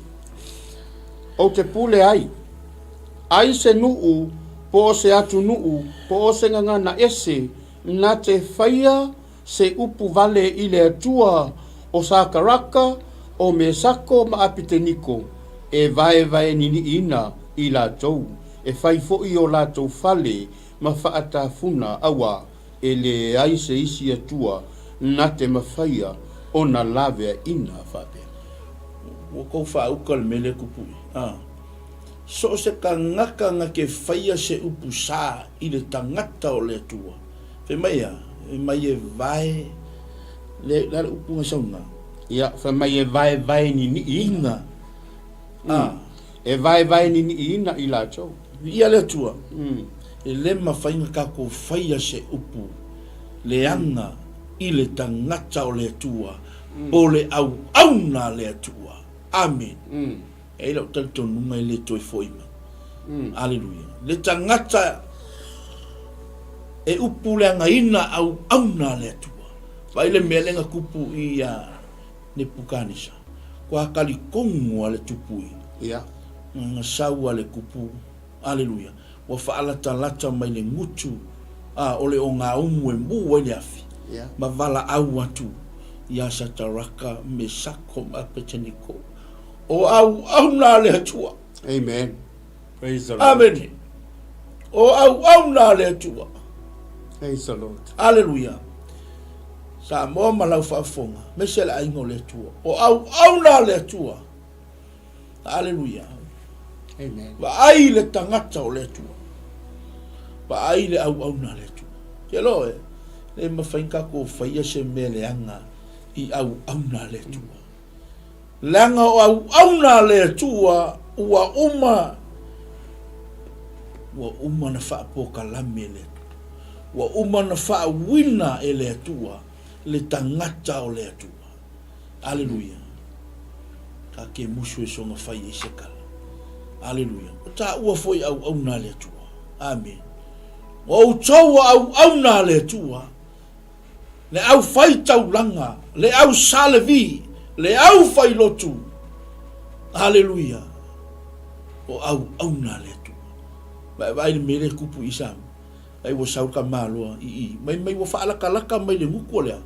ou te pule ai, ai se nuu, po o se atunuu, po o se gagana ese, na te faia se upu vale i le Atua o Sakaraka, o Mesako ma Apiteniko, e vaevaeniniina i latou, e fai foi o latou fale ma faatafuna, auā e leai se isi Atua na te mafaia ona laveaina faapea. Ua kou faauka le mea lea kupu i, a. So o se tagata na ke faia se upu sa i le tagata o le Atua, Fai mai a, fai mai e vae, le, le a le upu na sauna? Ia, fai mai e vaevaeniniiina. A. E vaevaeniniiina i latou. Viia le Atua. E le mafai na tatou faia se upu leaga i le tagata o le Atua, po o le auauna a le Atua. Amene. E i ai lau talitonuga e le toe foi mai. Aleluia. Le tagata e upu leagaina auauna a le Atua. Vaai le mea lea na tupu i ia Nepukanesa. Kua talitonu a le tupu i. Ia. Na sau a le tupu. Aleluia. Ua faalatalata mai le gutu a o le ogaumu e mu ai le afi. Ia. Ma valaau atu ia Sataraka, Mesako ma Apeteniko. O auauna a le Atua. Amen. Praise the Lord. Amene. O auauna a le Atua. Praise the Lord. Aleluia. Samoa ma lau faafofoga, aemaise le aiga o le Atua. O auauna a le Atua. Aleluia. Amen. Vaai le tagata o le Atua. Vaai le auauna a le Atua. Ke loa e, le mafai ona tatou faia se mea leaga i auauna a le Atua. Leaga o auauna a le Atua ua uma, ua uma ona faapolokalame e le Atua. Ua uma ona faauina e le Atua. le tagata o le Atua. Aleluia. Ka ke musu e soga fai ai se kala. Aleluia. O taua foi auauna a le Atua. Amen. O outou o auauna a le Atua, le au fai taulaga, le au sa Levi, le au fai lotu. Aleluia. O auauna a le Atua. Vaevae le mea lea e kupu i Samoa. Ai ua sau ka maloa i i. Mai mai ua faalakalaka mai le gutu o le a?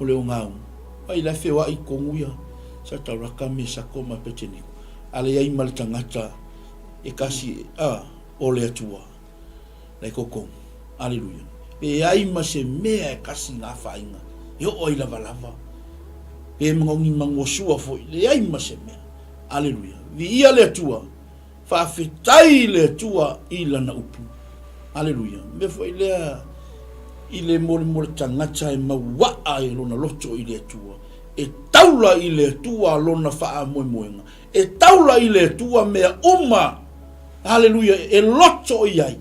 O le ogaoga. Ai la e feoai i totonu ia Sataraka, Mesako ma Apeteniko. A leai ma le tagata e kasi a o le Atua la e totonu. Aleluia. Leai ma se mea e kasi nga afaina e oo ai lavalava pe manaogi manuasua foi. Leai ma se mea. Aleluia. Viia le Atua. Faafetai i le Atua i Lana upu. Aleluia. Mea foi lea i le molemole tagata e mauaa i lona loto i le Atua, e taula i le Atua lona faamoemoega, e taula i le Atua mea uma, aleluia, e loto i ai.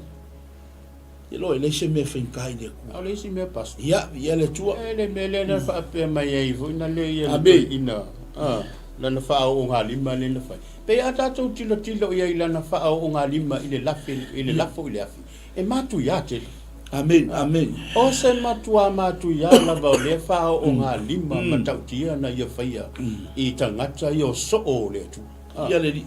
Te iloa e leai se mea e faigata i le Atua. A o le isi mea Pastor. Ia, viia le Atua. E le mea lea na faapea mai ai foi na le ia le toeaina, a, lana faaoogalima lea na fai. Pei a tatou tilotilo i ai i lana faaoogalima i le lafe, i le lafo i le afi, e matuia tele. Amen, amen. O se matuā matuia lava o lea faaoogalima matautia na ia faia i tagata ia o soo o le Atua. Ia le Alii.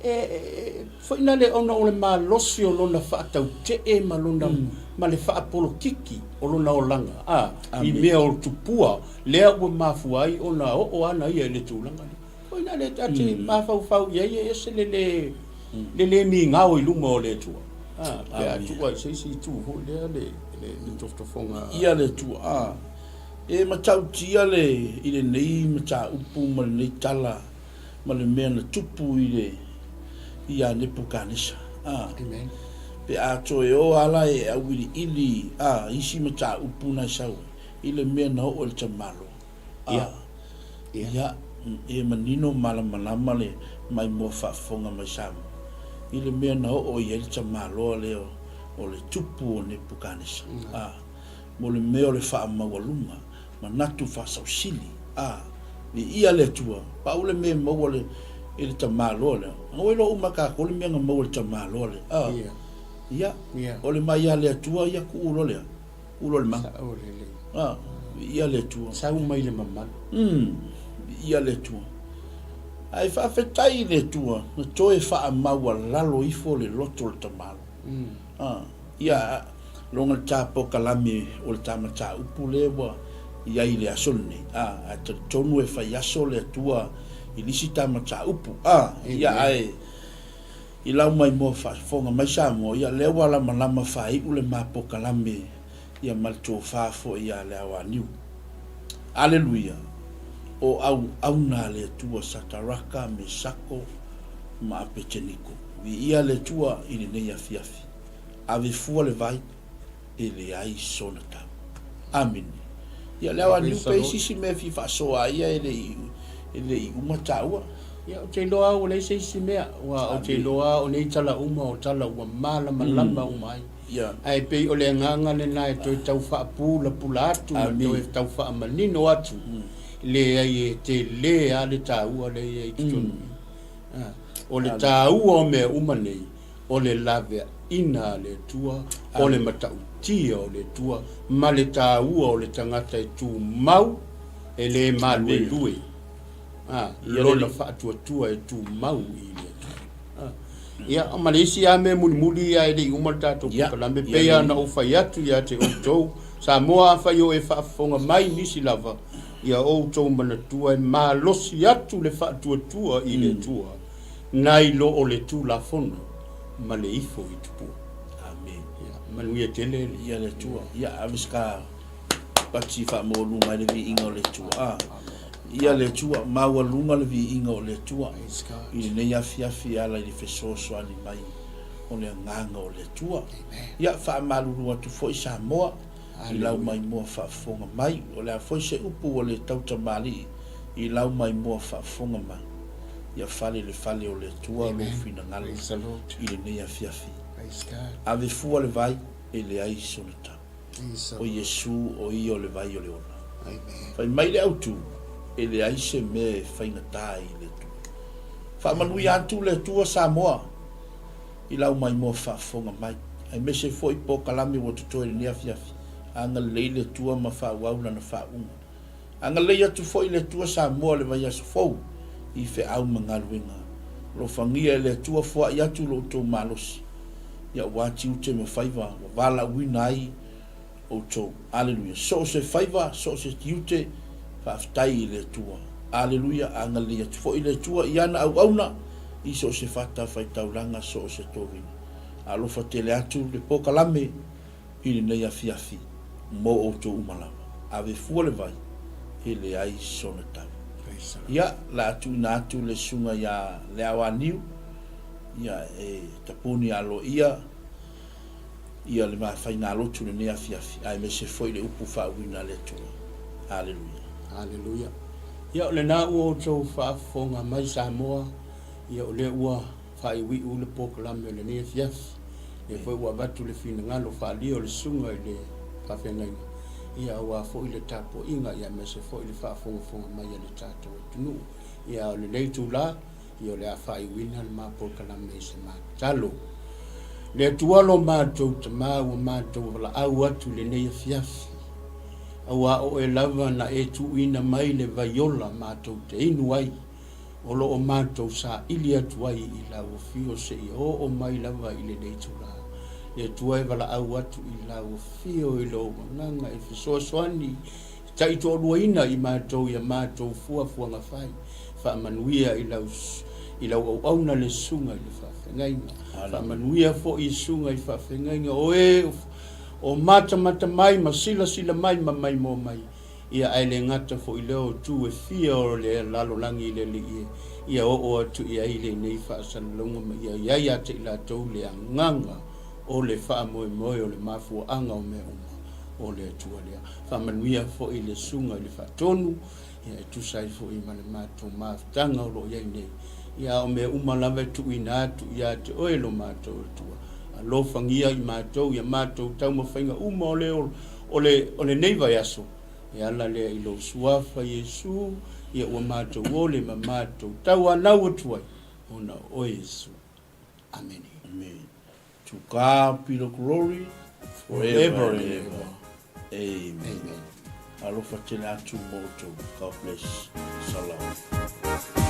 E foi na le ona o le malosi o lona faatautee ma lona ma le faapolokiki o lona olaga a i mea o tupua lea ua mafua ai ona oo ana ia i le tulaga lea. Foi na le ta te mafaufau i ai e ese le le le le migao i luma o le Atua. A pe a tuu ai i se isi itu foi lea le le tofotofoga. Ia le Atua a e matautia le i lenei mataupu ma lenei tala ma le mea na tupu i le iā Nepukanesa. A. Amen. Pe a toe o ala e auiliili a isi mataupu na e sau ai, i le mea na oo i le tamalo. A. Ia. Ia. Ia, e manino malamalama le maimoa faafofoga mai Samoa, i le mea na oo i ai le tamaloa lea o le tupu o Nepukanesa. A. Mo le mea o le faamaualuga manatu faasausili, a, viia le Atua, pau le mea e maua le, i le tamaloa lea. Ua iloa uma e kākou le mea na maua i le tamaloa lea, a, ia, o le mai a le Atua ia tuu loa lea, tuu loa le maga, a, viia le Atua. Sau mai le mamalu. Umm, viia le Atua. Ae faafetai i le Atua na toe faamaualalo ifo le loto o le tamaloa. A, ia, loga le ta polokalame o le ta mataupu lea ua i ai i le aso lenei, a, ae talitonu e fai aso le Atua i le isi ta mataupu, a, ia, ae i lau maimoa faafofoga mai Samoa, ia, lea ua lamalama faaiu le ma polokalame, ia, ma le tofa foi ia Leaoaniu. Aleluia! O auauna a le Atua Sataraka, Mesako, ma Apeteniko. Viia le Atua i lenei afiafi. Ave fua le vai, e leai sona tau. Amene. Ia, le ao niu pe isi isi mea e fia faasoa ai ia e le i, e le i uma taua. Ia, ou te iloa ua leai se isi mea, ua, ou te iloa o nei tala uma o tala ua malamalama uma ai. Ia. Ae pei o le agaga lena e toe tau faapulapula atu ma toe tau faamanino atu, leai e tele lava le taua lea e i ai i totonu i i. O le taua o mea uma nei, o le laveaiina a le Atua, o le matautia o le Atua, ma le taua o le tagata e tumau, e le maluelue, lona faatuatua e tumau i le Atua. Ia, ma le isi lava mea mulimuli ia e le i uma le tatou polokalame, e pei lava ona ou fai atu ia te outou, Samoa, afai o e faafofoga mai nisi lava, ia outou manatua e malosi atu le faatuatua i le Atua, nai lo o le Tulafono ma le ifo i tupua. Amen. Ia, manuia tele le. Ia le Atua. Ia, ave se ka pati faamaualuga ai le viiga o le Atua. A. Ia le Atua, maualuga le viiga o le Atua i lenei afiafi e ala i le fesoasoani mai o le Agaga o le Atua. Ia, faamalulu atu foi Samoa i lau maimoa faafofoga mai. O le a foi se upu ua le tau tamalii i lau maimoa faafofoga mai. Ia fale i le fale o le Atua lou finagalo i lenei afiafi. Ave fua le vai e leai sona tau. O Iesu o ia o le vai o le ola. Fai mai le autu, e leai se mea e faigata ai i le Atua. Faamanuia atu le Atua Samoa i lau maimoa faafofoga mai, aemaise foi polokalame ua totoe i lenei afiafi. Agalelei le Atua ma faaauau Lana faauuga. Agalelei atu foi le Atua Samoa le vaiaso fou i feau ma galuega. Alofagia e le Atua foai atu lo outou malosi, ia aua tiute ma faiva ua valaauina ai outou. Aleluia. So o se faiva, so o se tiute, faafetai i le Atua. Aleluia. Agalelei atu foi le Atua i ana auauna i so o se fatafaitaulaga, so o se tovina. Alofa tele atu le polokalame i lenei afiafi mo outou uma lava. Ave fua le vai, e leai sona tau. Ia, la a tuuina atu le susuga ia Leaoaniu, ia, e tapuni aloaia ia le ma faigalotu i lenei afiafi, aemaise foi le upu faauuina a le Atua. Aleluia. Aleluia. Ia o lena ua outou faafofoga mai Samoa, ia o lea ua faaiuiu le polokalame o lenei afiafi. Lea foi ua avatu le finagalo faaalia o le susuga i le faafeagaiga, ia aua foi le tapuaiga ia aemaise foi le faafogafoga mai a le tatou atunuu. Ia o lenei itula, Ia o le a faaiuina le ma polokalame i se ma tatalo. Le Atua lo matou Tama ua matou valaau atu i lenei afiafi, auā Oe lava na e tuuina mai le vai ola matou te inu ai, o lo o matou saili atu ai i Lau Afio seia oo mai lava i lenei itula. Le Atua e valaau atu i Lau Afio i Lou Agaga e fesoasoani e taitoaluaina i matou i a matou fuafuaga fai. Faamanuia i lau i lau auauna le susuga i le faafeagaiga. Faamanuia foi i susuga i faafeagaiga o e o matamata mai ma silasila mai ma maimoa mai, ia ae le gata foi lea o itu e fia o le lalolagi i le Alii e ia oo atu i ai lenei faasalalauga ma ia i ai ia te i latou le agaga o le faamoemoe o le mafuaaga o mea uma o le Atua lea. Faamanuia foi le susuga i le faatonu ia e tusa ai foi ma le matou mafutaga o lo o i ai nei, ia a o mea uma lava e tuuina atu ia te Oe lo matou Atua. Alofagia i matou ia matou taumafaiga uma o le o le o lenei vaiaso, e ala lea i Lou Suafa Iesu, ia ua matou ole ma matou tauanau atu ai ona o Oe Iesu. Amene. Amene. To God be the glory forever and ever. Amen. Amen. Alofa tele atu mo outou. God bless. Salam.